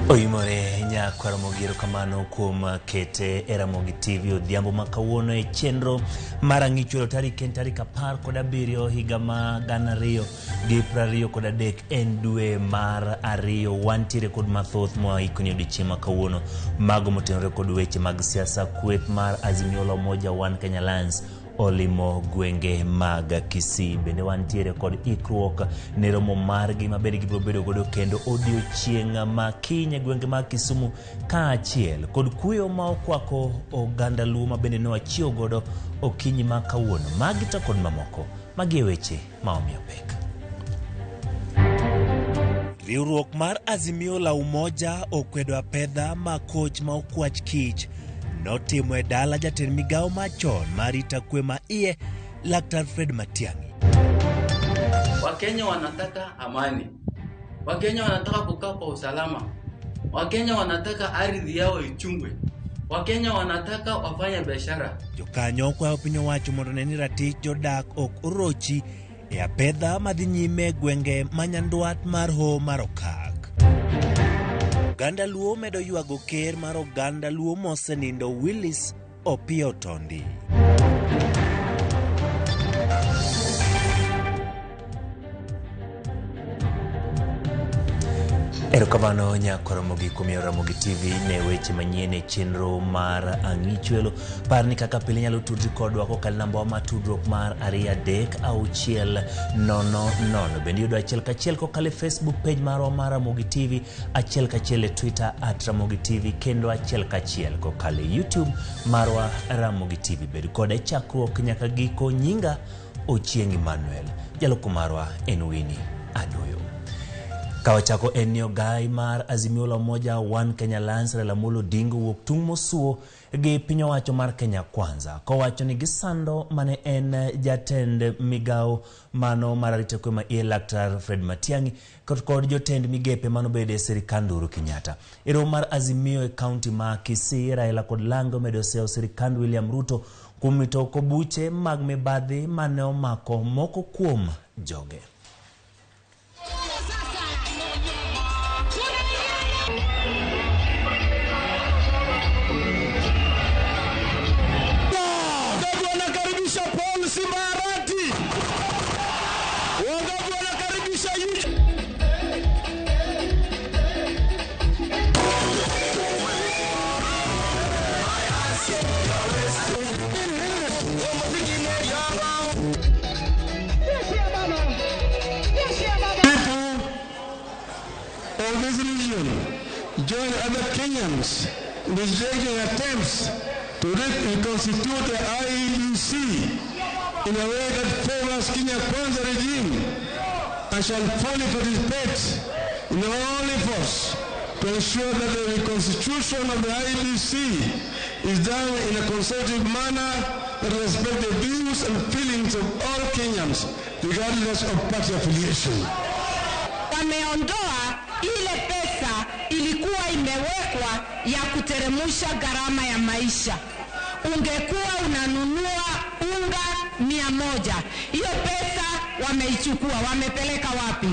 Oimore nyakwar Ramogi, erokamano kuom kete e Ramogi TV odhiambo ma kawuono e chenro mar ang'ichwelo. Tarik en tarik 17 higa ma 2023, en dwe mar ariyo. Wantiere kod mathoth mwaikoni odiochieng' ma kawuono, mago motenore kod weche mag siasa. Kweth mar Azimio la Umoja One Kenya Alliance olimo gwenge mag Kisii. Bende wantiere kod ikruok ne romo margi ma bende gibiro bedo godo kendo odiochieng' ma kiny e gwenge mag Kisumu, kaachiel kod kuyo ma okwako oganda Luo ma bende ne wachiew godo okinyi ma kawuono. Magi to kod mamoko, magi e weche ma omiyo pek. Riwruok mar Azimio la Umoja okwedo apedha ma koch ma okwach kich notimo e dala jatend migawo machon mar arita kwe ma iye Laktar Fred Matiang'i. Wakenya wanataka amani, Wakenya wanataka kukaa kwa usalama, Wakenya wanataka ardhi yao ichungwe, Wakenya wanataka wafanye biashara. Jokanyo okwayo piny owacho mondo one ni ratich jodak ok orochi e apedha madhi nyime e gwenge ma nyandwat mar Hoho mar Okak. Oganda Luo medo ywago ker mar oganda Luo mosenindo Willis Opiyo Otondi. Erokamano nyakwar Ramogi kuom yawo Ramogi TV ne weche manyien e chenro mar Ang'ichwelo. Par ni kaka pile inyalo tudri kodwa kokalo namba wa mar tudruok mar 23600. Bende yudo achiel kachiel kokalo e Facebook page marwa mar Ramogi TV, achiel kachiel e Twitter at Ramogi TV, kendo achiel kachiel kokalo e YouTube marwa Ramogi TV. Bed koda e chakruok nyaka giko. Nyinga Ochieng' Emmanuel, jaloko marwa en Winnie Adoyo. Kawachako en ni ogai mar Azimio la Umoja One Kenya Alliance Raila Amolo Odinga owuok tung' mosuo gi piny owacho mar Kenya Kwanza kowacho ni gisando mane en jatend migawo mano mar arita kwe ma iye Laktar Fred Matiang'i kod jotend migepe manobedo e sirikand Uhuru Kenyatta. E romo mar Azimio e kaunti ma Kisii, Raila kod Lange omedo seyo sirikand William Ruto kuom wito oko buche mag mibadhi mane omako moko kuom joge. Wangapi wanakaribisha Paul Simba Arati? Wangapi wanakaribisha Eugene? Of this region join other Kenyans in rejecting attempts to reconstitute the IEBC in a way that favors Kenya Kwanza regime, and shall fully participate in all efforts to ensure that the reconstitution of the IEBC is done in a consultative manner that respects the views and feelings of all Kenyans, regardless of party affiliation. Wameondoa ile pesa ilikuwa imewekwa ya kuteremusha gharama ya maisha. Ungekuwa unanunua unga 100, hiyo pesa wameichukua, wamepeleka wapi?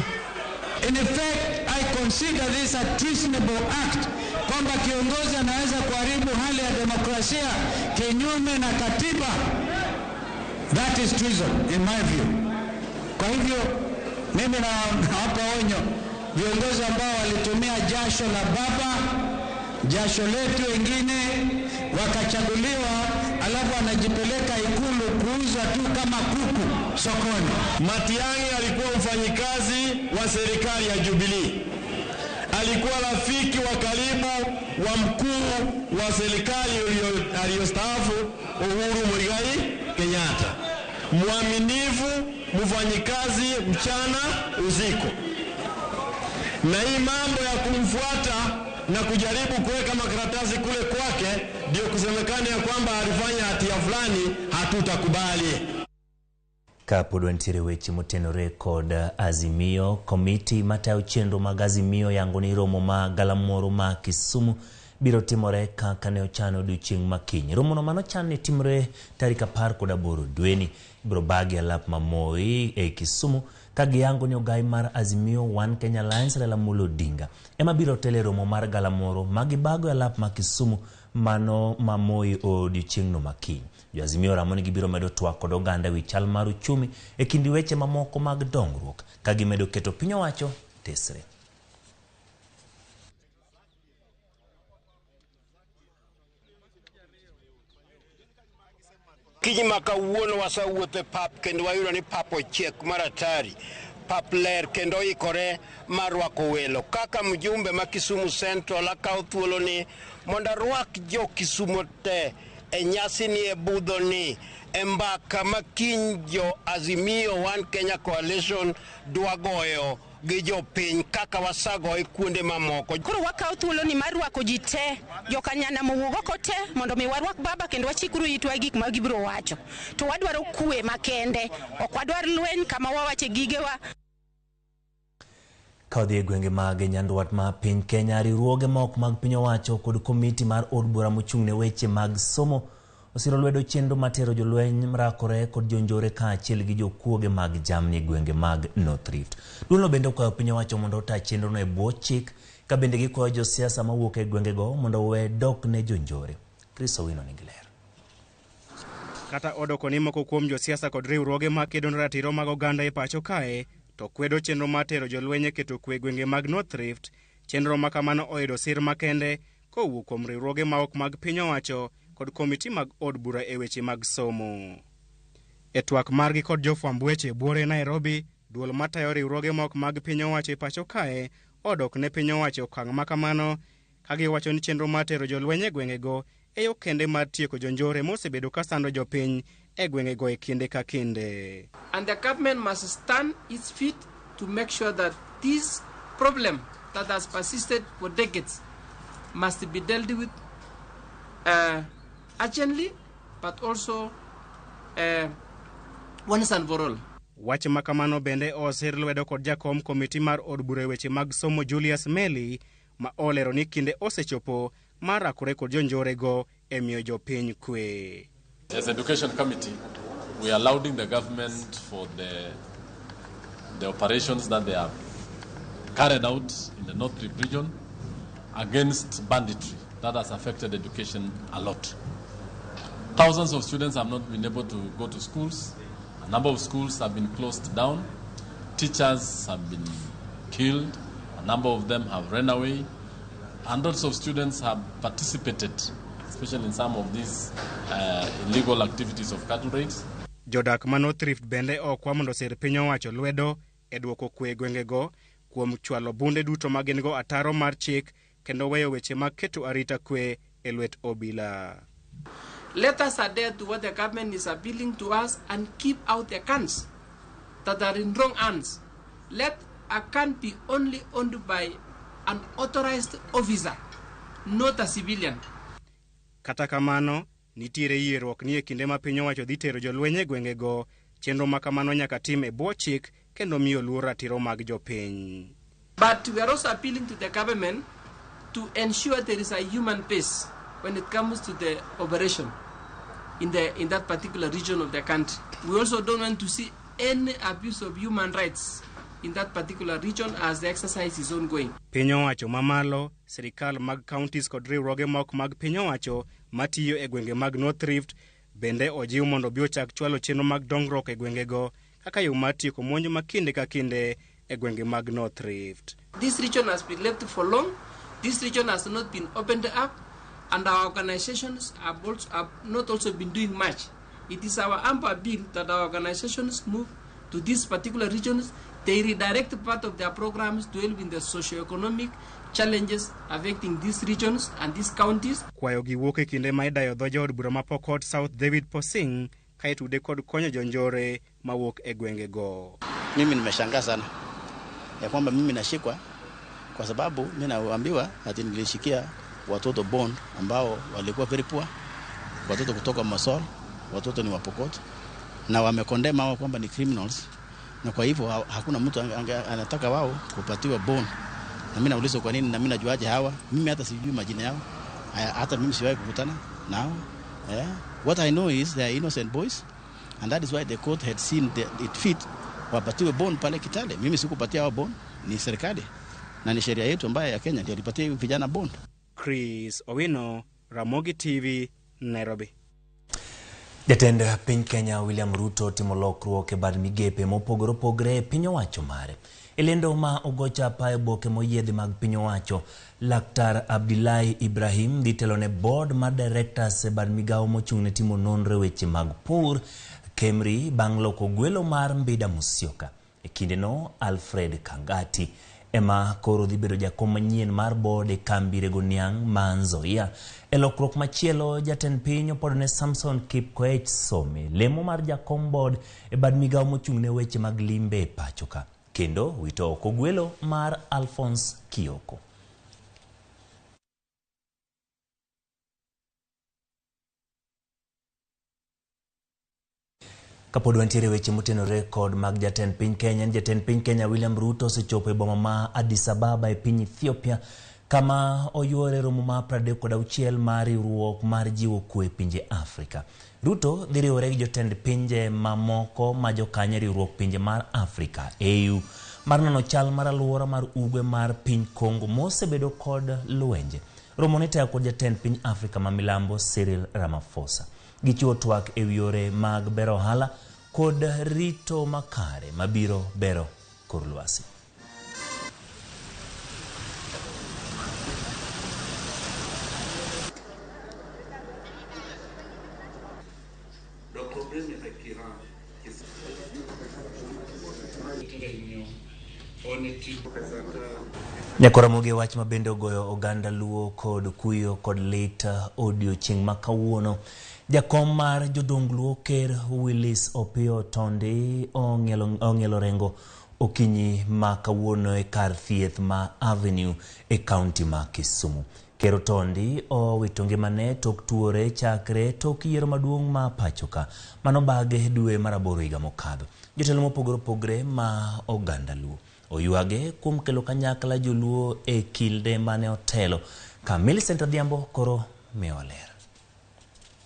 In effect, I consider this a treasonable act, kwamba kiongozi anaweza kuharibu hali ya demokrasia kinyume na katiba. That is treason in my view. Kwa hivyo mimi nawapa onyo viongozi ambao walitumia jasho la baba, jasho letu wengine wakachaguliwa, alafu anajipeleka Ikulu kuuzwa tu kama kuku sokoni. Matiang'i alikuwa mfanyikazi wa serikali ya Jubilee. Alikuwa rafiki wa karibu wa mkuu wa serikali aliyostaafu Uhuru Muigai Kenyatta, mwaminifu, mfanyikazi mchana usiku. Na hii mambo ya kumfuata na kujaribu kuweka makaratasi kule kwake ndio kusemekana ya kwamba alifanya hatia fulani, hatutakubali. Kapod wantiere weche motenore kod Azimio, komiti matayo chenro mag Azimio yango ni romo ma galamoro ma Kisumu biro timore kaka ne ochan odiochieng' ma kiny. Romono manochan ni timore tarik 18 dweni ibiro bagi alap ma Moi e Kisumu ka giyango ni ogai mar Azimio One Kenya Alliance Raila Amolo Odinga ema biro telo e romo mar galamoro ma gibago e alap ma Kisumu mano ma Moi odiochieng'no ma kiny. Jo Azimio ramo ni gibiro medo twak kod oganda ewi chal mar uchumi e kind weche mamoko mag dongruok ka gimedo keto piny owacho tesre. Kiny ma kawuono wasewuotho e pap kendo wayudo ni pap ochiek maratari. Pap ler kendo oikore mar rwako welo. Kaka mjumbe ma Kisumu Central akawo thuolo ni mondo arwak jo Kisumu te e nyasi ni e budho ni e mbaka ma kiny jo Azimio One Kenya Coalition dwa goyo gi jopiny kaka wasagoye kuonde mamoko. Koro wakawo thuolo ni mar rwako ji te, jokanyana mowuok oko te mondo mi warwak baba kendo wachikuru itwa e gik ma gibiro wacho. To wadwaro kwe makende, ok wadwar lweny kama wawache gigewa. Ka odhi e gwenge mag nyandwat ma piny Kenya, riwruoge ma ok mag piny owacho kod komiti mar od bura mochung' ne weche mag somo osiro lwedo chenro matero jolweny mrakore kod jonjore kaachiel gi jokuoge mag jamni e gwenge mag North Rift. Duolno bende okwayo piny owacho mondo ota chenrono e bwo chik ka bende gikwayo josiasa mawuok e gwengego mondo owe dok ne jonjore. Chris Owino nigi ler. Kata odoko ni moko kuom josiasa kod riwruoge makedo ne ratiro mag oganda e pacho kae to kwedo chenro mar tero jolweny e keto kwe e gwenge mag North Rift, chenro ma kamano oyudo sir makende kowuok kuom riwruoge ma ok mag piny owacho kod komiti mag od bura e weche mag somo. E twak margi kod jofwamb weche e buore Nairobi, duol matayo riwruoge ma ok mag piny owacho e pacho kae odok ne piny owacho okang' ma kamano ka giwacho ni chenro mar tero jolweny e gwengego e yo kende mar tieko jonjore mosebedo ka sando jopiny e gwengego e kinde ka kinde. And the government must stand its feet to make sure that this problem that has persisted for decades must be dealt with urgently, but also once and for all. Wach ma kamano bende osir lwedo kod jakom komiti mar od bura e weche mag somo Julius Melly ma olero ni kinde osechopo mar rakore kod jonjorego e miyo jopiny kwe. As Education Committee, we are lauding the government for the operations that they have carried out in the North Rift region against banditry that has affected education a lot. Thousands of students have not been able to go to schools. A number of schools have been closed down. Teachers have been killed. A number of them have run away. Hundreds of students have participated, especially in some of these illegal activities of cattle raids. Jodak ma North Rift bende okwa mondo osir piny owacho lwedo e duoko kwe e gwengego kuom chwalo bunde duto ma gin go ataro mar chik kendo weyo weche mag keto arita kwe e lwet obila. Let us adhere to what the government is appealing to us and keep out the guns that are in wrong hands. Let a gun be only owned by an authorized officer, not a civilian. Kata kamano, nitiere yierruok ni e kinde ma piny owacho dhi tero jolweny e gwengego, chenro ma kamano nyaka tim e bwo chik kendo miyo luor ratiro mag jopiny. But we are also appealing to the government to ensure there is a human base when it comes to the operation in that particular region of the country. We also don't want to see any abuse of human rights in that particular region as the exercise is ongoing. Piny owacho mamalo, sirikal mag counties kod riwruoge mok mag piny owacho matiyo e gwenge mag North Rift bende ojiw mondo obi ochak chwalo chenro mag dongruok e gwengego kaka yo mar tieko monj ma kinde ka kinde e gwenge mag North Rift. This region has been left for long. This region has not been opened up, and our organizations have not also been doing much. It is our humble appeal that our organizations move to these particular regions, They redirect part of their programs to help in the socio-economic challenges affecting these regions and these counties. Kwayogi wuok e kinde ma idayo dho jaod bura ma Pokot South David Posing ka itude kod konyo jonjore mawuok e gwengego. Mimi nimeshangaa sana ya kwamba mimi nashikwa kwa sababu mimi naambiwa ati nilishikia watoto bond ambao walikuwa very poor, watoto kutoka Mosol, watoto ni wa Pokot, na wamecondemn hao kwamba ni criminals, na kwa hivyo hakuna mtu anataka wao kupatiwa bond. Na mimi nauliza kwa nini, na mimi najuaje hawa? Mimi hata sijui majina yao, hata mimi siwahi kukutana nao. Yeah. What I know is they are innocent boys and that is why the court had seen it fit wapatiwe bond pale Kitale. Mimi sikupatia hao bond, ni serikali na ni sheria yetu ambayo ya Kenya ndiyo ilipatia vijana bond. Chris Owino, Ramogi TV, Nairobi. Jatend piny Kenya William Ruto timo lokruok e bad migepe mopogore opogore e piny owacho mare. E lendo ma ogo chapa e oboke moyiedhi mag piny owacho, Laktar Abdillahi Ibrahim dhi telo ne board mar directors e bad migawo mochung' ne timo nonro e weche mag pur KEMRI bang' loko gwelo mar Mbida Musyoka. E kindeno, Alfred Kangati ema koro dhi bedo jakom manyien mar board e kambi rego niang' ma Nzoia. E lokruok machielo, jatend piny opodo ne Samson Kipkoech Some lemo mar jakom board e bad migawo mochung' ne weche mag limbe e pacho ka. Kendo wito oko gwelo mar Alphonse Kioko. Kapod wantiere weche motenore kod mag jatend piny Kenya, jatend piny Kenya William Ruto osechopo e boma ma Addis Ababa e piny Ethiopia kama oyuore romo ma 36 mar riwruok mar jiwo kwe e pinje Afrika. Ruto dhi riwore gi jotend pinje mamoko ma jokanyo e riwruok pinje mar Afrika AU mar nono chal mar alwora mar ugwe mar piny Congo mosebedo kod lwenje. Romo ne itayo kod jatend piny Afrika ma milambo Cyril Ramaphosa. Gichiwo twak e wi yore mag bero ohala kod rito makare mabiro bero kor lwasi. Nyakoramogi wach ma bende ogoyo oganda Luo kod kuyo kod lit odiochieng' ma kawuono. Jakom mar jodong Luo Ker Willis Opiyo Tondi ong'ielo rengo okinyi ma kawuono e kar thieth ma Avenue e kaunti ma Kisumu. Ker Otondi owito ngimane tok tuore chakre tok yiero maduong' ma pacho ka. Mano bage dwe mar aboro higa mokadho. Jotelo mopogore opogore ma oganda Luo oywage kuom kelo kanyakla joluo e kinde mane otelo. Ka Millicent Adhiambo koro miyowa ler.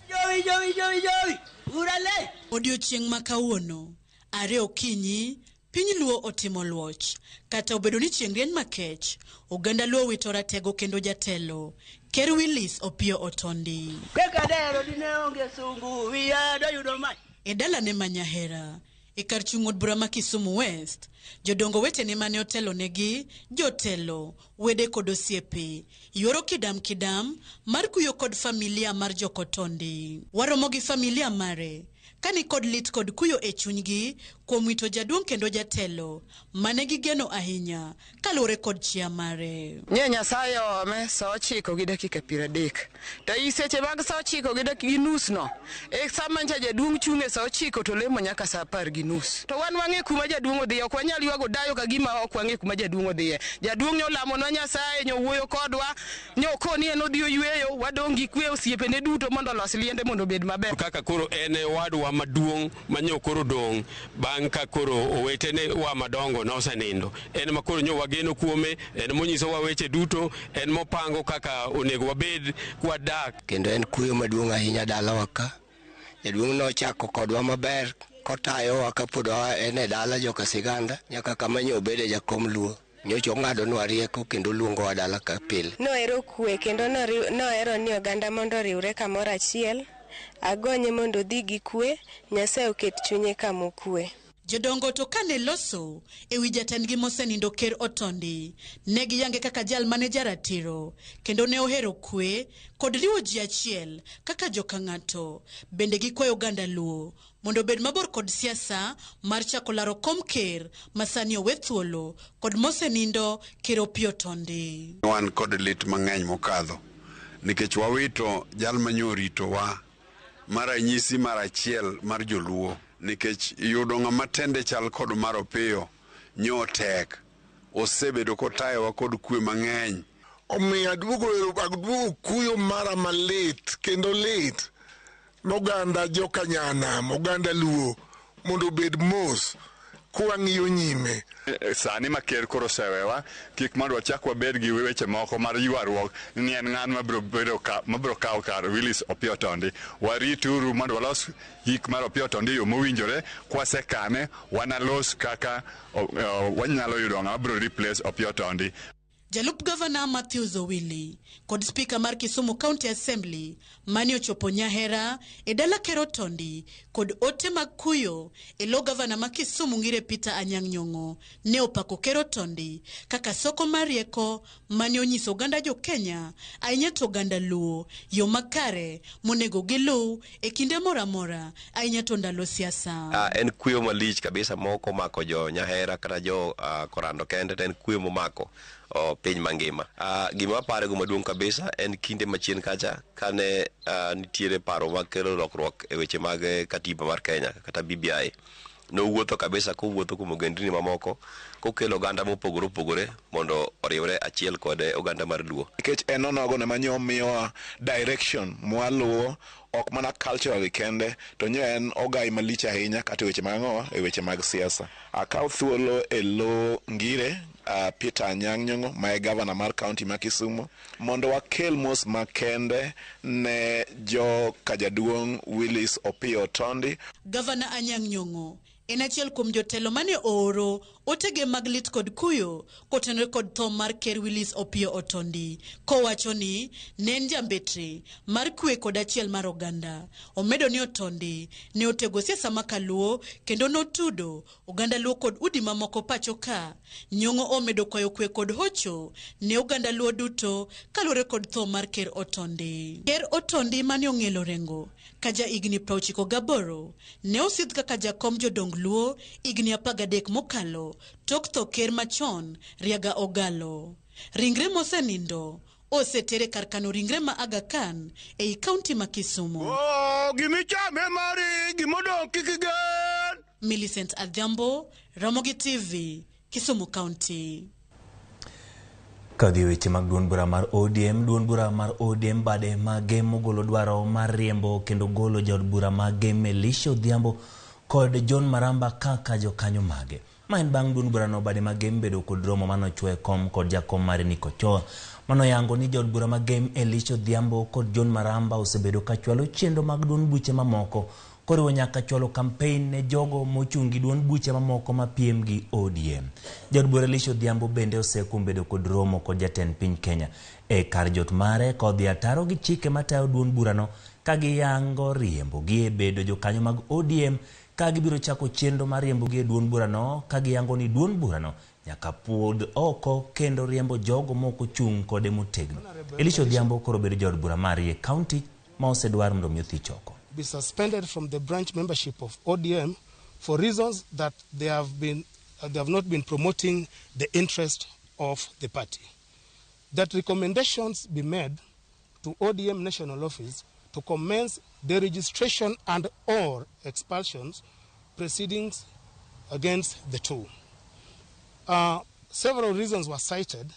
Jowi, jowi, jowi, jowi, urale. Odiochieng' ma kawuono, are okinyi, piny Luo otimo luoch. Kata obedo ni chieng' rieny makech, oganda Luo wito ratego kendo jatelo, Ker Willis Opiyo Otondi. Kaka dero dine onge sungu, wiya doyudo mach. E dalane ma Nyahera, e kar chung' od bura ma Kisumu West, jodongo wetene mane otelonegi, jotelo, wede kod osiepe, yuoro kidam kidam mar kuyo kod familia mar Jokotondi. Waromo gi familia mare, kani kod lit kod kuyo e chunygi kuom wito jaduong' kendo jatelo mane gigeno ahinya kaluwore kod chia mare. Nye Nyasaye oome sa 9:30. To i seche mag sa 9:30 no, e sama ncha jaduong' chung' e sa 9 to lemo nyaka sa 10:30. To wan wang'e kuma jaduong' odhiye, ok wanyal ywago dayo ka gima ok wang'e kuma jaduong' odhiye. Jaduong' nyolamonwa Nyasaye, nyowuoyo kodwa, nyokoni en odhi oyweyo, wadong' gi kwe osiepene duto mondo olos liende mondo obed maber. Kaka koro en e wadwa maduong' manyo koro dong' bang' ka koro owetene wa madongo nosenindo. En ma koro nyo wageno kuome, en monyisowa weche duto, en mopango kaka onego wabed kwadak. Kendo en kuyo maduong' ahinya dalawa ka. Jaduong' nochako kodwa maber kotayowa kapod en e dala joka Siganda nyaka kama nyo obede jakom Luo. Nyocha ong'adonwa rieko kendo oluongowa dala ka pile. Nohero kwe kendo nohero ni oganda mondo oriwre kamoro achiel. Agonye mondo odhi gi kwe, Nyasaye oket chunye kama okwe. Jodongo to kane loso e wi jatendgi mosenindo Ker Otondi, ne giyange kaka jal mane jaratiro kendo ne ohero kwe kod riwo ji achiel kaka joka ng'ato. Bende gikwayo oganda Luo mondo obed mabor kod siasa mar chako laro kom ker ma sani owe thuolo kod mosenindo Ker Opiyo Otondi. Wan kod lit mang'eny mokadho nikech wawito jal manyo oritowa ma ranyisi mar achiel mar joluo nikech yudo ng'ama tende chal kod mar Opiyo nyo tek osebedo kotayowa kod kwe mang'eny. Omiyo aduogo kuyo mara malit kendo lit noganda joka Nyanam, oganda Luo mondo obed mos kwang'iyo nyime. Sani ma ker koro osewewa, kik mondo wachak wabed gi weche moko mar ywaruok ni en ng'ano mabiro kawo kar Willis Opiyo Otondi. Warituru mondo walos hik mar Opiyo Otondi e yo mowinjore. Kwasekane, wanalos kaka wanyalo yudo ng'ama biro replace Opiyo Otondi. Jalup gavana Matthews Owili kod spika mar Kisumu County Assembly mane ochopo Nyahera e dala Ker Otondi kod ote mag kuyo e lo gavana ma Kisumu Ngire Peter Anyang' Nyong'o ne opako Ker Otondi kaka soko mar rieko mane onyiso oganda jo Kenya ahinya to oganda Luo yo makare monego giluw e kinde moro amora ahinya to ndalo siasa. En kuyo malich kabisa mok omako jo Nyahera kata jo Korando kende, to en kuyo momako piny mangima. Gima aparego maduong' kabisa en kinde machien kacha kane nitiere paro mag kelo lokruok e weche mag katiba mar Kenya kata BBI. Nowuotho kabisa kowuotho kuom ogendini mamoko kokelo oganda mopogore opogore mondo oriwre achiel kod oganda mar Luo. Nikech en onogo ne manyo miyowa direction mwaluwo ok mana culturally kende to nyo en ogai malich ahinya kata e weche mag ang'owa e weche mag siasa. Akaw thuolo e lo Ngire Peter Anyang' Nyong'o ma e gavana mar kaunti ma Kisumu mondo wakel mos makende ne jo kajaduong' Willis Opiyo Otondi. Gavana Anyang' Nyong'o en achiel kuom jotelo mane ooro otege mag lit kod kuyo kotenore kod tho mar Ker Willis Opiyo Otondi kowacho ni ne en jambetre mar kwe kod achiel mar oganda. Omedo ni Otondi ne otego siasa ma kaluo kendo notudo oganda Luo kod udi mamoko pacho ka. Nyong'o omedo kwayo kwe kod hocho ne oganda Luo duto kaluwore kod tho mar Ker Otondi. Ker Otondi mane ong'elo Orengo ka ja higni 98 ne osidh kaka jakom jodong Luo higni 13 mokalo tok tho ker machon Riaga Ogalo. Ringre mosenindo osetere kar kano ringre ma Aga Khan ei kaunti ma Kisumu. Oh, gimichame mari, gimodong' kik igen. Millicent Adhiambo, Ramogi TV, Kisumu County. Kadhi weche mag duond bura mar ODM, duond bura mar ODM bade mage mogolo dwaro mar riembo kendo golo jaod bura mage Elisha Odhiambo kod John Maramba kaka jokanyo mage. Ma en bang' duond burano bade magem bedo kod romo manochwo e kom kod jakom mare Nick Ochoa. Mano yango ni jaod bura magem Elisha Odhiambo kod John Maramba osebedo ka chwalo chenro mag duond buche mamoko koriwo nyaka chwalo kampein ne jogo mochung' gi duond buche mamoko mapiem gi ODM. Jaod bura Elisha Odhiambo bende osekuom bedo kod romo kod jatend piny Kenya e kar jot mare kodhi ataro gi chike matayo duond burano ka giyango riembo gi e bedo jokanyo mag ODM ka gibiro chako chenro mar riembo gi e duond burano ka giyango ni duond burano nyaka puodh oko kendo riembo jogo mok ochung' kode motegno. Elisha Odhiambo koro bedo jaod bura mar Rie County ma osedwar mondo mi othich oko. Be suspended from the branch membership of ODM for reasons that they have not been promoting the interest of the party. That recommendations be made to ODM National Office to commence the registration and or expulsions proceedings against the two. Several reasons were cited,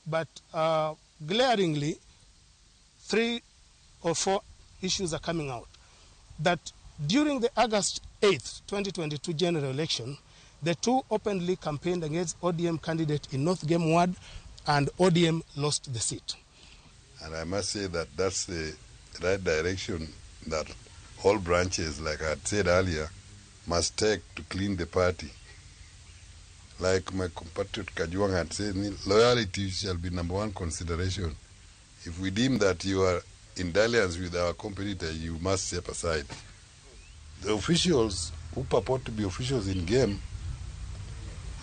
but glaringly, 3 or 4 issues are coming out. That during the August 8th, 2022 general election, the two openly campaigned against ODM candidate in North Gem Ward, and ODM lost the seat. And I must say that that's the right direction that all branches, like I had said earlier, must take to clean the party. Like my compatriot Kajwang had said, loyalty shall be number one consideration. If we deem that you are in dalliance with our competitor, you must step aside. The officials who purport to be officials in game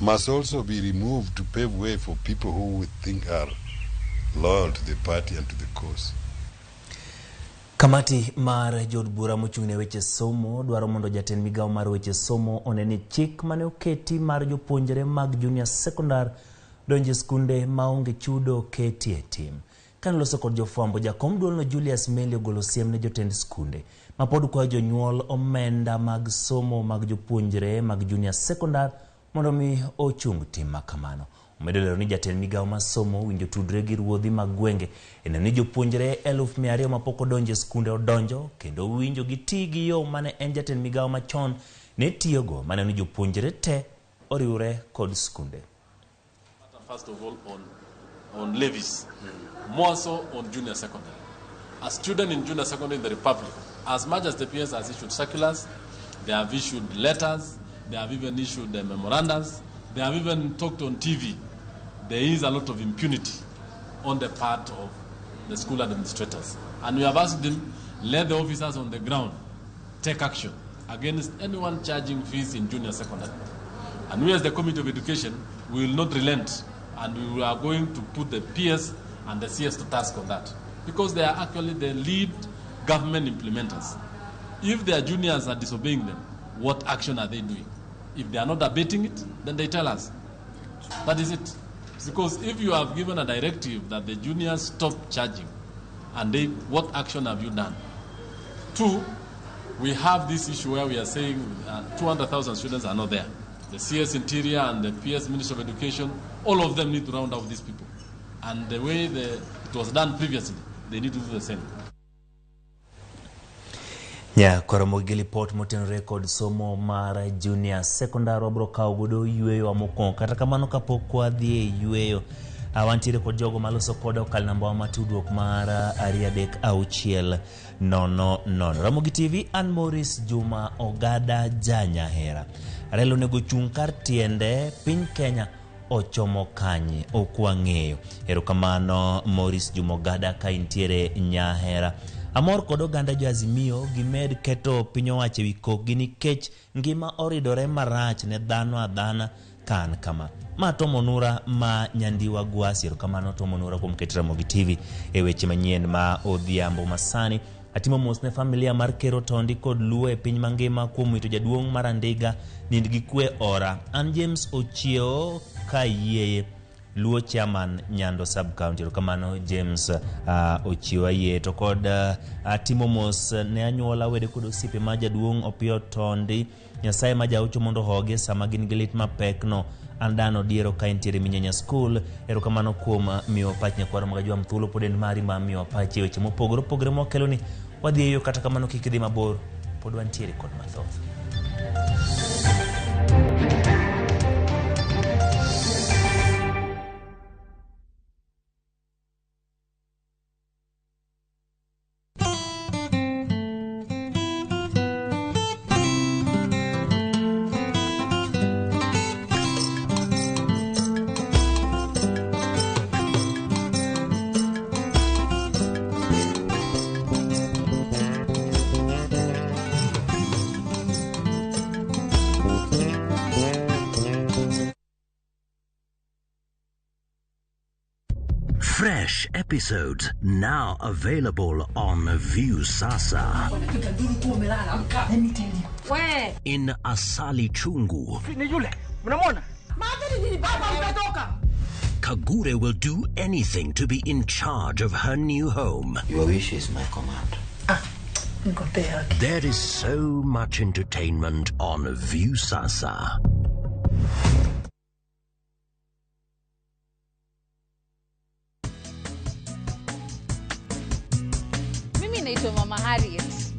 must also be removed to pave way for people who we think are loyal to the party and to the cause. Kamati mar jood bura mochung' ne weche somo dwaro mondo jatend migawo mar weche somo one ni chik mane oketi mar jopuonjre mag junior secondary donjo e skunde maonge chudo keti e tim. Kane oloso kod jofwambo, jakom duolno Julius Meli ogolo siem ne jotend skunde mapod kwayo jonyuol omenda mag somo mag jopuonjre mag junior secondary mondo mi ochung tim makamano. Omedo lero ni jatend migawo mar somo owinjo tudre gi ruodhi mag gwenge e neno ni jopuonjre 200,000 mapok odonjo e skunde odonjo kendo owinjo giti gi yo mane en jatend migawo machon ne tiyogo maneno ni jopuonjre te oriwre kod skunde. First of all, on levies, more so on junior secondary. A student in junior secondary in the Republic, as much as the PS has issued circulars, they have issued letters, they have even issued memorandums, they have even talked on TV. There is a lot of impunity on the part of the school administrators. And we have asked them, let the officers on the ground take action against anyone charging fees in junior secondary. And we as the Committee of Education, we will not relent, and we are going to put the PS and the CS to task on that, because they are actually the lead government implementers. If their juniors are disobeying them, what action are they doing? If they are not abating it, then they tell us. That is it. Because if you have given a directive that the juniors stop charging, and they, what action have you done? Two, we have this issue where we are saying 200,000 students are not there. The CS Interior and the PS Ministry of Education, all of them need to round out these people. And the way it was done previously, they need to do the same. Nyakoromo gi lipot motenore kod somo mar junior secondary wabro kawo godo yweyo mokwongo. Kata kamano kapok wadhi e yweyo, wantiere kod jogo maloso koda okal namba wa mar tudruok mar 236 00. Ramogi TV, an Maurice Juma Ogada Janyahera. Raila onego chung' kar tiende piny Kenya ochomo kanye ok wang'eyo. Erokamano Maurice Juma Ogada ka intiere Nyahera. Amor kod oganda jo Azimio gimed keto piny owacho ewi kokgi nikech ngima oridore marach ne dhano adhana ka an kama. Ma Tom Onura ma Nyandiwa Gwasi. Erokamano Tom Onura kuom keto Ramogi TV e weche manyien ma odhiambo masani. Atimo mos ne familia mar Ker Otondi kod Luo e piny mangima kuom wito jaduong' mar Andiga nind gi kwe ora. An James Ochieo Kayieye, Luo chairman Nyando sub-county. Erokamano James Ochieo Ayie. To kod atimo mos ne anyuola wede kod osiepe ma jaduong' Opiyo Tondi. Nyasaye ma jaucho mondo ohogi sama gin gi lit mapek no. An Dan Odiero ka intiere Minyenya School. Erokamano kuom miyo pach nyakwar Magajwam thuolo pod en mari ma miyo pachi weche mopogore opogore mwakelo ni wadhi e yo, kata kamano kik idhi mabor, pod wantiere kod mathoth. Fresh episodes now available on Viusasa. In Asali Chungu, Kagure will do anything to be in charge of her new home. Your wish is my command. There is so much entertainment on Viusasa. Mimi naitwa Mama Harriet.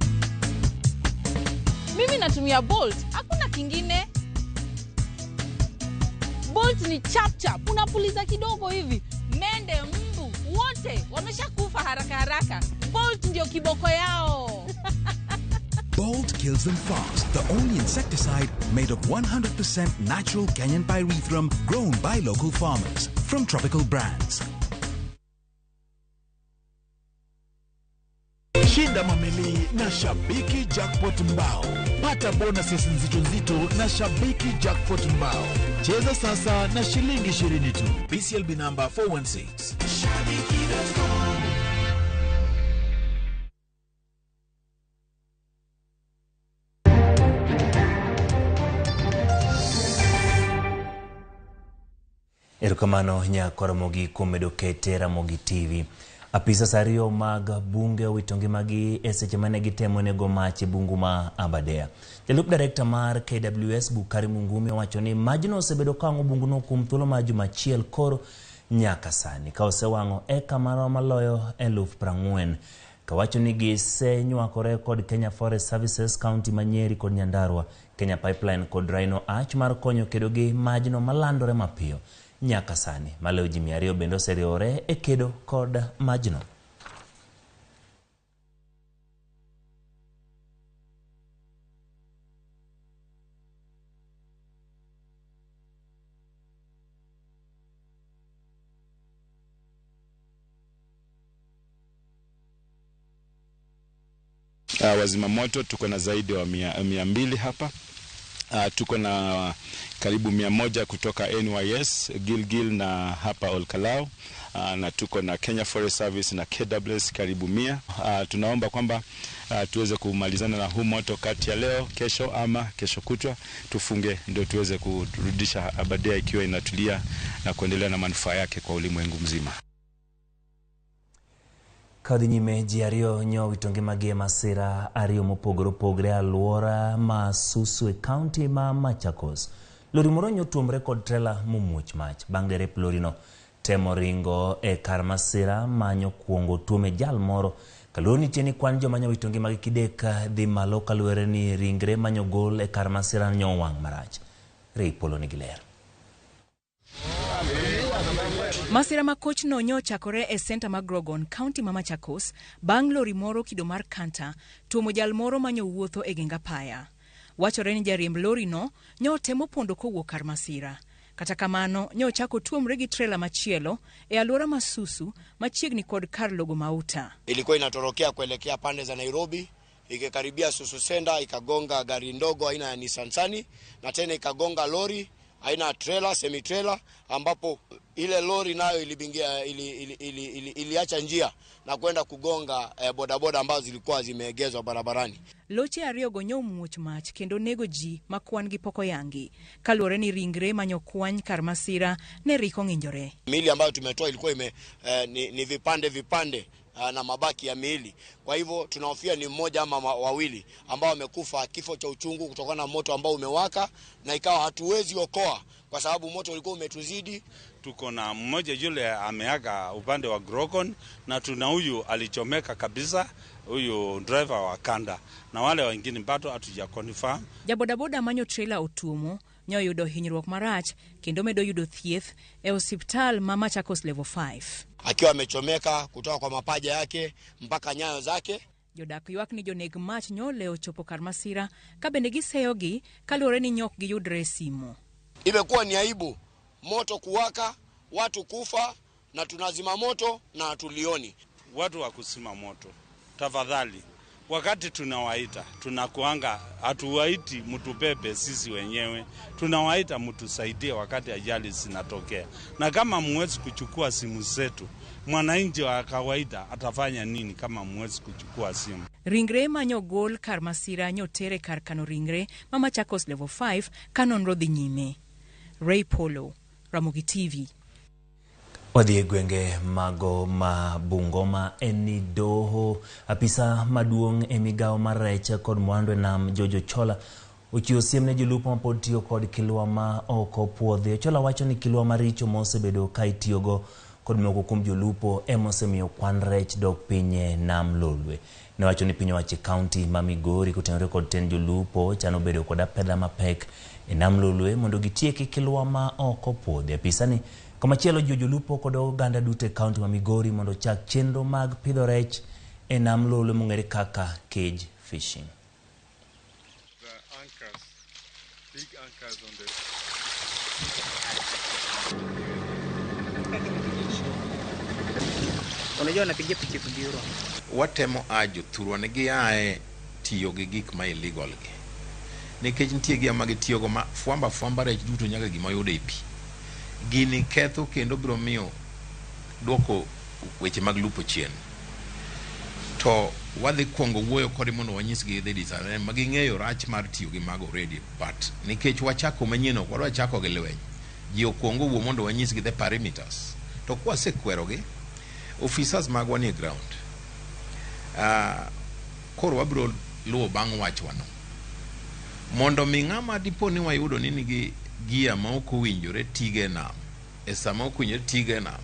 Mimi natumia Bolt, hakuna kingine. Bolt ni chap chap, unapuliza kidogo hivi, mende, mbu, wote wameshakufa haraka haraka. Bolt ndio kiboko yao. Bolt kills them fast, the only insecticide made of 100% natural Kenyan pyrethrum grown by local farmers from Tropical Brands. Shinda mamili na Shabiki Jackpot Mbao. Pata bonuses nzito nzito na Shabiki Jackpot Mbao. Cheza sasa na shilingi 20 tu. BCLB number 416. Shabiki.com. Erokamano nyakwa Ramogi kuom medo kete Ramogi TV. Apisas ariyo mag bunge owito ngimagi e seche mane gitemo nego mach e bungu ma Aberdare. Jalup direkta mar KWS Bukari Mungumi owacho ni majno osebedo ka wang'o bunguno kuom thuolo mar juma achiel koro nyaka sani, ka osewang'o eka maloyo 40,000. Kawacho ni gisenywakore kod Kenya Forest Services, County ma Nyeri kod Nyandarua, Kenya Pipeline kod Rhino Arch mar konyo kedo gi majno malandore mapiyo. Nyaka sani maloyo ji 200 bende oseriwore e kedo kod majno. Wazima moto tuko na zaidi wa 200 hapa. Tuko na karibu 100 kutoka NYS, Gilgil na hapa Olkalou. Na tuko na Kenya Forest Service na KWS karibu 100. Tunaomba kwamba tuweze kumalizana na huu moto kati ya leo, kesho ama kesho kutwa, tufunge ndio tuweze kurudisha Aberdare ikiwa inatulia na kuendelea na manufaa yake kwa ulimwengu mzima. Kadhi nyime ji ariyo nyowito ngimagi e masira ariyo mopogore opogore e alwora ma Susu e kaunti ma Machakos. Lori moro nyotuomre kod trela momuoch mach bang' derep lorino temo ringo e kar masira manyo kuongo tuome jal moro. Kaluwore nitie ni kwan joma nyowito ngimagi kidek dhi malo kaluwore ni ringre manyogol e kar masira nyowang' marach. Rei Polo nigi ler. Masira ma kochno nyochakore e senta ma Grogon, kaunti ma Machakos, bang' lori moro kido mar kanta tuomo jal moro manyowuotho e geng apaya. Wachore ni jariemb lorino nyotemo pondo kowuok kar masira. Kata kamano, nyochako tuomre gi trela machielo e alwora ma Susu machiegni kod kar logo mauta. Ilikuwa inatorokea kuelekea pande za Nairobi, ikikaribia Susu Senda ikagonga gari ndogo aina ya Nissan Sunny na tena ikagonga lori aina ya trailer, semi trailer, ambapo ile lori nayo ilibingia iliacha njia na kwenda kugonga bodaboda ambazo zilikuwa zimeegezwa barabarani. Loche ariyo go nyomuoch mach kendo nego ji makwan gi poko yangi. Kaluwore ni ringre manyokwany kar masira ne riko ng'injore. Miili ambayo tumetoa ilikuwa ni vipande vipande na mabaki ya miili. Kwa hivyo tunahofia ni mmoja ama wawili ambao wamekufa kifo cha uchungu kutokana na moto ambao umewaka, na ikawa hatuwezi okoa kwa sababu moto ulikuwa umetuzidi. Tuko na mmoja yule ameaga upande wa Grogon, na tuna huyu alichomeka kabisa, huyu driver wa kanda, na wale wengine bado hatuja confirm. Jabodaboda manyo trailer otuomo nyoyudo hinyruok marach kendo medo yudo thieth e osiptal ma Machakos level 5. Akiwa amechomeka kutoka kwa mapaja yake mpaka nyayo zake. Jodak ywak ni joneg mach nyole ochopo kar masira ka bende giseyogi kaluwore ni nyok giyudre e simo. Imekuwa ni aibu moto kuwaka, watu kufa, na tunazima moto na hatulioni. Watu wa kuzima moto, tafadhali, wakati tunawaita, tunakuanga, hatuwaiti mtubebe sisi wenyewe, tunawaita mtusaidie wakati ajali zinatokea. Na kama mwezi kuchukua simu zetu, mwananchi wa kawaida atafanya nini kama mwezi kuchukua simu? Ringre manyogol kar masira nyotere kar kano ringre ma Machakos level 5 ka nonro dhi nyime. Ray Polo, Ramogi TV. Wadhi e gwenge mago ma Bungoma en ni doho. Apisa maduong' e migawo mar rech kod mwandu e nam George Ochola ochiwo siem ne jolupo mapod tiyo kod kilwa ma ok opuodhi. Ochola wacho ni kilwa maricho mosebedo ka itiyogo kod moko kuom jolupo ema osemiyo kwan rech dok piny e nam Lolwe. Nowacho ni piny owacho e kaunti ma Migori kotenore kod tend jolupo chano bedo kod apedha mapek e nam Lolwe mondo gitieki kilwa ma ok opuodhi. Apisa ni komachielo jiwo jolupo kod oganda duto e kaunti ma Migori mondo ochak chenro mag pidho rech e nam Lolwe mong'ere kaka cage fishing. The anchors, big anchors on the Unajua napiga pikipiki. Watemo a jothurwa ni giae tiyo gi gik ma illegal gi. Nikech nitie gia ma gitiyogo ma fwamba fwamba rech duto nyaka gima oyudo e pi. Gini ketho kendo biro miyo duoko weche mag lupo chien. To wadhi kuongo wuoyo kodgi mondo wanyisgi the disadvantage ma ging'eyo rach mar tiyo gi mago already, but nikech wachako manyien, ok wadwa chako gi lweny. Ji okuongo wuo mondo wanyisgi the parameters. To kwasekwerogi, officers magwa nie ground. Koro wabiro luwo bang' wachwano. Mondo mi ng'ama dipo ni wayudo ni nigi gia ma ok owinjore tigo e nam, e sama ok owinjore tigo e nam,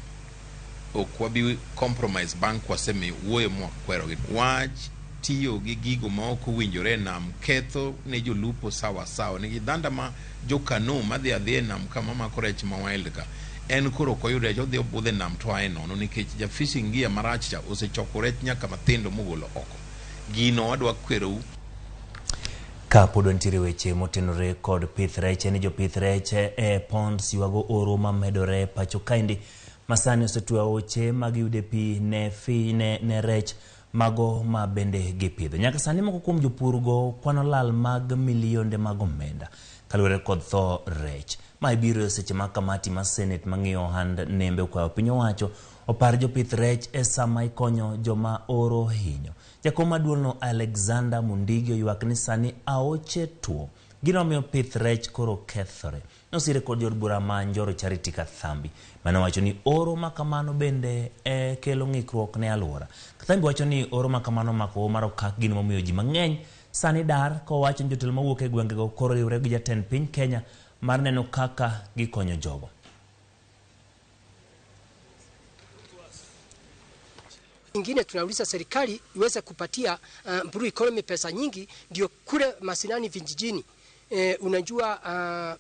ok wabi compromise bang' kwasemiyo wuoyo mwakwerogi. Wach tiyo gi gigo ma ok owinjore e nam ketho ne jolupo sawa sawa. Nikech dhanda ma jokano madhi adhiya e nam kama mako rech ma wild ka, en koro ok oyud rech, odhi obudho e nam to ae nono nikech ja fishing gear marach cha osechoko rech nyaka mathindo mogolo oko. Gino wadwa kwerou. Ka pod wantiere weche motenore kod pith rech, en ni jopith rech e ponds ywago oro mamedore pacho kaendi masani osetwe aoche magiyude pi ne, fi, ne, ne rech mago ma bende gipidho. Nyaka sani moko kuom jopurgo kwano lal mag milionde mag omenda kaluwore kod tho rech. Mae biro e seche ma kamati mar Senate mang'iyo ohand nembe okwayo piny owacho opar jopith rech e sama ikonyo joma oro hinyo. Jakom maduong'no Alexander Mundigi oywak ni sani aoche tuo. Gino miyo pith rech koro kethore. Nosire kod jood bura ma Njoro Charity Kathambi mane owacho ni oro ma kamano bende e kelo ng'ikruok ne alwora. Kathambi wacho ni oro ma kamano omako hoho mar okak, gino momiyo ji mang'eny sani dar, kowacho ni jotelo mawuok e gwengego koro riwre gi jatend piny Kenya mar neno kaka gikonyo jogo. Ingine tunauliza serikali iweze kupatia blue economy pesa nyingi, ndio kule masinani vijijini. Unajua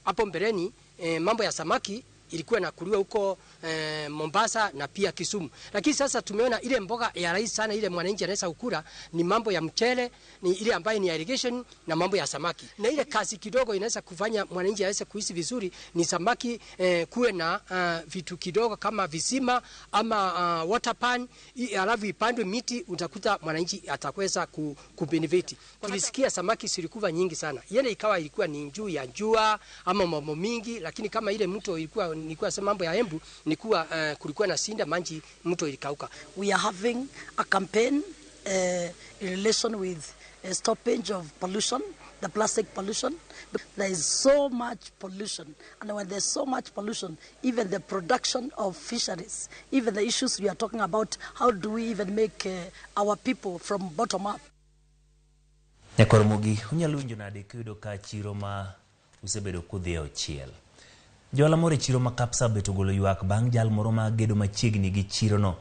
hapo mbeleni mambo ya samaki ilikuwa inakuliwa huko Mombasa na pia Kisumu. Lakini sasa tumeona ile mboga ya rahisi sana ile mwananchi anaweza kukula ni mambo ya mchele, ni ile ambayo ni irrigation na mambo ya samaki. Na ile kazi kidogo inaweza kufanya mwananchi aweze kuishi vizuri ni samaki, kuwe na vitu kidogo kama visima ama water pan, alafu ipandwe miti, utakuta mwananchi ataweza kubenefit. Tulisikia samaki zilikuwa nyingi sana. Yeye ikawa ilikuwa ni juu ya jua ama mambo mingi, lakini kama ile mto ilikuwa nilikuwa sema mambo ya Embu, nilikuwa kulikuwa na sinda manji mto ilikauka. We are having a campaign in relation with a stoppage of pollution, the plastic pollution. There is so much pollution, and when there's so much pollution, even the production of fisheries, even the issues we are talking about, how do we even make our people from bottom up? Nyakwar Mogi, unyalo winjo nade kiyudo ka chiro ma usebedo kudhi e ochiel? Johala moro e chiro ma Kapsabet ogolo ywak bang' jal moro ma gedo machiegni gi chirono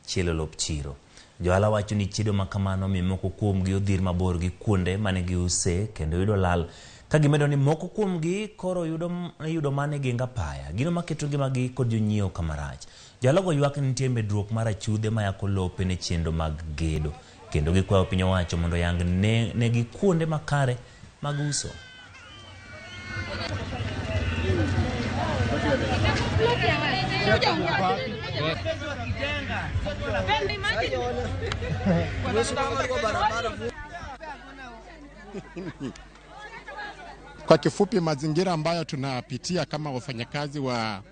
chielo lop chiro. Johala wacho ni chiedo ma kamano miyo moko kuomgi odhir mabor gi kuonde mane giuse kendo yudo lal, ka gimedo ni moko kuomgi koro yudo mana e geng apaya, gino maketo ngimagi kod jonyiewo kama rach. Johala go ywak ni nitie medruok mar achudhe mayako lope ne chenro mag gedo, kendo gikwayo piny owacho mondo oyang negi kuonde makare mag uso. Kwa kifupi, mazingira ambayo tunapitia kama wafanyakazi wa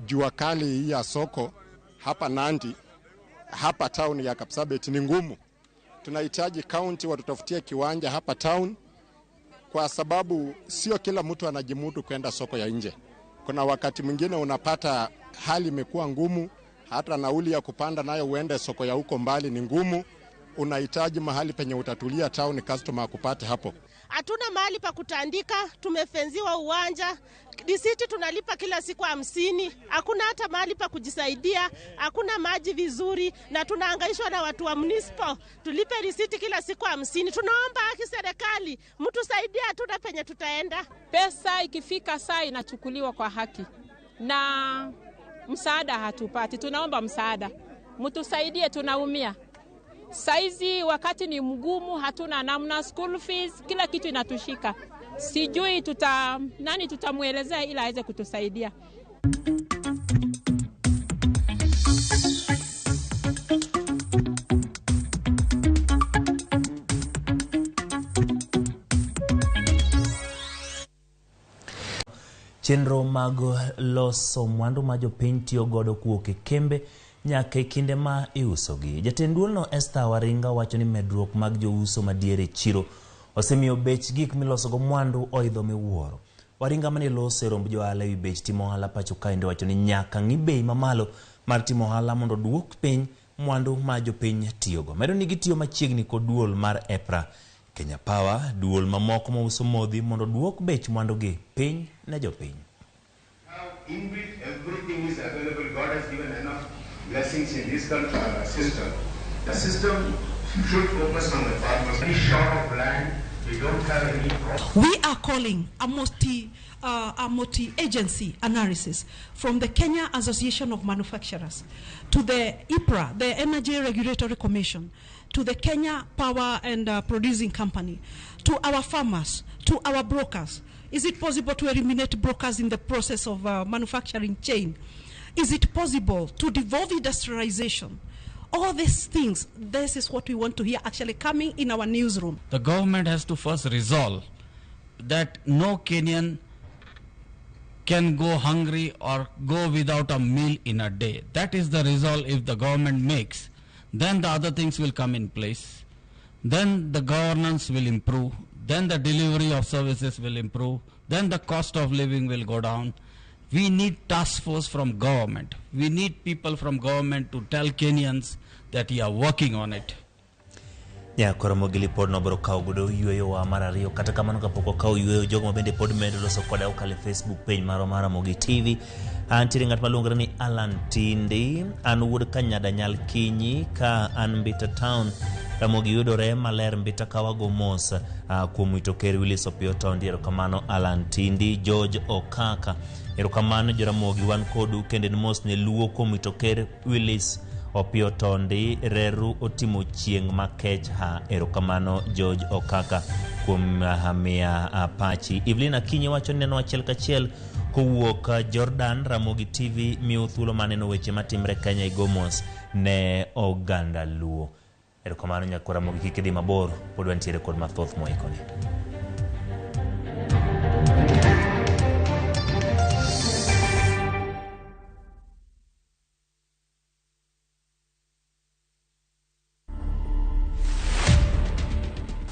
jua kali hii ya soko hapa Nandi, hapa town ya Kapsabet ni ngumu. Tunahitaji county watutafutie kiwanja hapa town, kwa sababu sio kila mtu anajimudu kwenda soko ya nje. Kuna wakati mwingine unapata hali imekuwa ngumu, hata nauli ya kupanda nayo uende soko ya huko mbali ni ngumu. Unahitaji mahali penye utatulia town, customer akupate hapo. Hatuna mahali pa kutandika, tumefenziwa uwanja, risiti tunalipa kila siku 50, hakuna hata mahali pa kujisaidia, hakuna maji vizuri, na tunahangaishwa na watu wa municipal, tulipe risiti kila siku 50. Tunaomba haki serikali, mtusaidie, hatuna penye tutaenda. Pesa ikifika saa inachukuliwa kwa haki na msaada hatupati. Tunaomba msaada, mtusaidie, tunaumia. Saizi wakati ni mgumu, hatuna namna, school fees, kila kitu inatushika. Sijui nani tutamuelezea ila aweze kutusaidia. Chenro mag loso mwandu ma jopiny tiyo godo kuwuok e kembe nyaka e kinde ma iusogi. Jatend duolno Esther Waringa wacho ni medruok mag jouso madiere e chiro osemiyo bech gik milosogo mwandu oidho miwuoro. Waringa mane loso e romb johala ewi bech timo ohala pacho kaendi wacho ni nyaka ng'i bei mamalo mar timo ohala mondo oduok piny mwandu ma jopiny tiyogo. Medo ni gitiyo machiegni kod duol mar EPRA, Kenya Power, duol mamoko mauso modhi mondo oduok bech mwandugi piny ne jopiny. Inbuilt, everything is available. God has given enough blessings in this system. The system should focus on the farmers. Very short of land, we don't have any crop. We are calling a multi-agency analysis from the Kenya Association of Manufacturers to the EPRA, the Energy Regulatory Commission, to the Kenya Power and Producing Company, to our farmers, to our brokers. Is it possible to eliminate brokers in the process of manufacturing chain? Is it possible to devolve industrialization? All these things, this is what we want to hear actually coming in our newsroom. The government has to first resolve that no Kenyan can go hungry or go without a meal in a day. That is the resolve if the government makes. Then the other things will come in place. Then the governance will improve. Then the delivery of services will improve. Then the cost of living will go down. We need task force from government. We need people from government to tell Kenyans that we are working on it. Nyakoro Mogili pod nobiro kawo godo yweyowa mar ariyo. Kata kamano kapok wakawo yweyo, jogo ma bende pod medo loso koda okalo e Facebook page marwa mar Ramogi TV. Antiere ng'at maluongore ni Alan Tindi, an wuod Kanyada Nyal Kinyi ka an Mbita Town. Ramogi yudore maler Mbita kawago mos kuom wito Ker Willis Opiyo Tondi. Erokamano Alan Tindi. George Okaka, erokamano Joramogi, wan kodu kendo en mos ne Luo kuom wito Ker Willis Opiyo Tondi. Reru otimo chieng' makech ha. Erokamano George Okaka kuom miya pachi. Evelyn Akinyi wacho ni neno achiel kachiel kowuok Jordan. Ramogi TV miyo thuolo mar neno weche matimre Kenya igomos ne oganda Luo. Erokamano nyakwar Ramogi, kik idhi mabor, pod wantiere kod mathoth moikoni.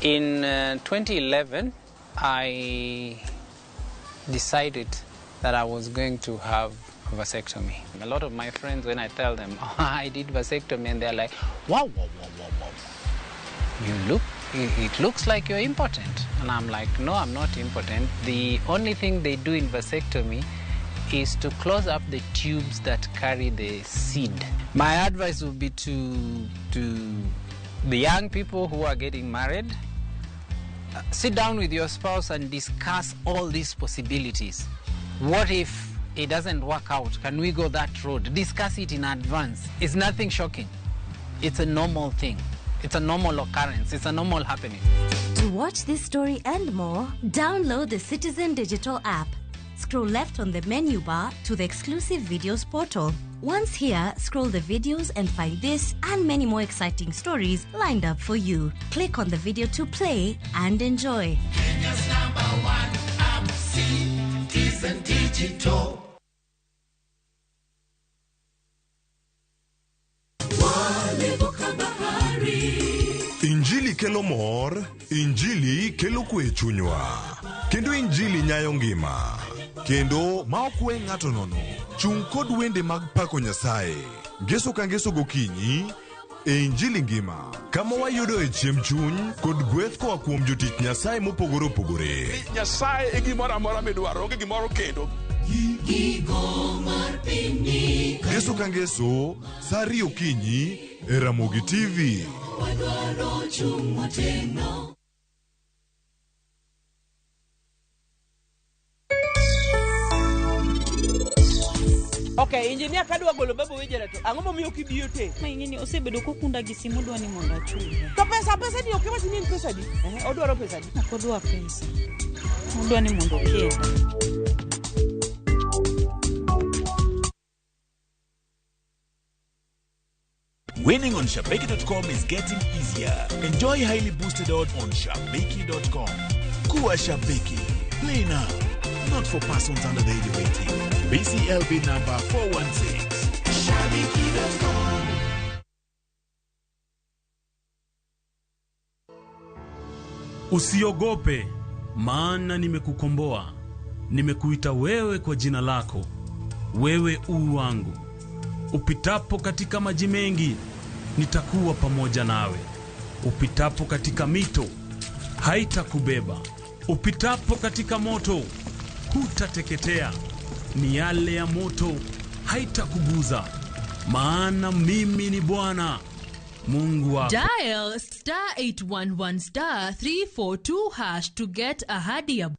In 2011, I decided that I was going to have a vasectomy. A lot of my friends, when I tell them, oh, I did vasectomy, and they're like, wow, wow, wow, wow, wow. It looks like you're impotent. And I'm like, no, I'm not impotent. The only thing they do in vasectomy is to close up the tubes that carry the seed. My advice would be to the young people who are getting married, sit down with your spouse and discuss all these possibilities. What if it doesn't work out? Can we go that road? Discuss it in advance. It's nothing shocking. It's a normal thing. It's a normal occurrence. It's a normal happening. To watch this story and more, download the Citizen Digital app. Scroll left on the menu bar to the exclusive videos portal. Once here, scroll the videos and find this and many more exciting stories lined up for you. Click on the video to play and enjoy. Kenya's #1 app, Citizen Digital. Injili kelo mor, Injili kelo kwe e chunywa, kendo Injili nyayo ngima, kendo ma ok we ng'ato nono. Chung' kod wende mag pako Nyasaye, ngeso ka ngeso gokinyi e Injili ngima, kama wayudo e chiemb chuny kod gweth koa kuom jotich Nyasaye mopogore opogore. Nyasaye e gimoro amora midwaro, onge gimoro kendo. Ngeso ka ngeso, sa 2 okinyi e Ramogi TV. Okay, engineer kadwa golo babu wejera to ang'o momiyo ok ibi ote? Ma ing'eni osebedo kokunda gi simu odwa ni mondo achule. To pesa ni ok iwach ni en pesa di? Odwaro pesa di? Ok odwa pesa. Odwa ni mondo okenda. Winning on Shabiki.com is getting easier. Enjoy highly boosted odds on Shabiki.com. Kuwa Shabiki. Play now. Not for persons under the age of 18. BCLB number 416. Shabiki.com. Usiogope, maana nimekukomboa, nimekuita wewe kwa jina lako, wewe u wangu. Upitapo katika maji mengi, nitakuwa pamoja nawe. Upitapo katika mito, haitakubeba. Upitapo katika moto, hutateketea. Miale ya moto haitakuguza, maana mimi ni Bwana Mungu wako. Dial star 811 star 342 hash to get Ahadi ya